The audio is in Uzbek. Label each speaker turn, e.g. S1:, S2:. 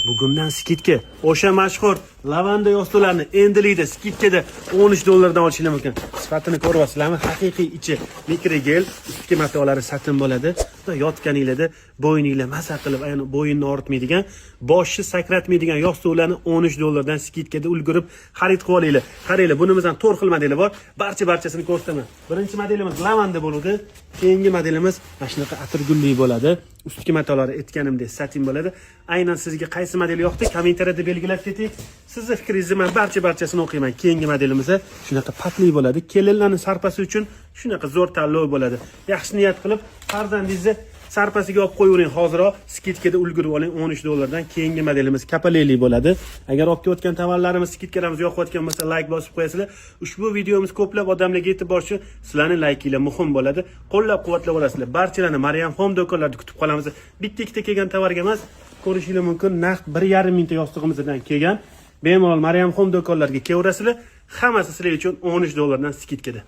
S1: Bugundan скидка. O'sha mashhur lavanda yostiqlarni endilikda скидка da 13 dollardan olishingiz mumkin. Sifatini ko'ryapsizlarmi? Haqiqiy ichi mikrogel, ustki matolari satin bo'ladi. Va yotganinglarda bo'yninglar maza qilib, ayni bo'yinni og'ritmaydigan, boshni sakratmaydigan yostiqlarni 13 dollardan скидка da ulgurib xarid qilib olinglar. Qaranglar, bunimizdan to'rt xil modeli bor. Barcha barchasini ko'rsataman. Birinchi modelimiz lavanda bo'ladi. Keyingi modelimiz mana shunaqa atirgulli bo'ladi. Ustki matolari, aytganimdek, satin bo'ladi. Aynan sizga qaysi model yoqdi? Kommentariyada belgilab keting. Sizni fikringizni men barcha barchasini o'qiyman. Keyingi modelimiz shunaqa patli bo'ladi. Kelinlarning sarpasi uchun shunaqa zo'r tanlov bo'ladi. Yaxshi niyat qilib farzandingizni sarpasiga olib qo'yavering hoziroq, скидка da ulgurib oling 13 dollardan. Keyingi modelimiz kapalakli bo'ladi. Agar olib kelayotgan tovarlarimiz, скидка larimiz yoqayotgan bo'lsa, layk bosib qo'yasizlar. Ushbu videomiz ko'plab odamlarga yetib borishi, sizlarning laykinglar muhim bo'ladi. Qo'llab quvvatlab olasizlar. Barchalarni Mariam Home do'konlarida kutib qolamiz. Bitta ikkita kelgan tovarga emas, ko'rishinglar mumkin, naqd 1,5 mingta yostig'imizdan kelgan. Bemalol Mariam Home do'konlariga kelaverasizlar. Hammasi sizlar uchun 13 dollardan скидка da.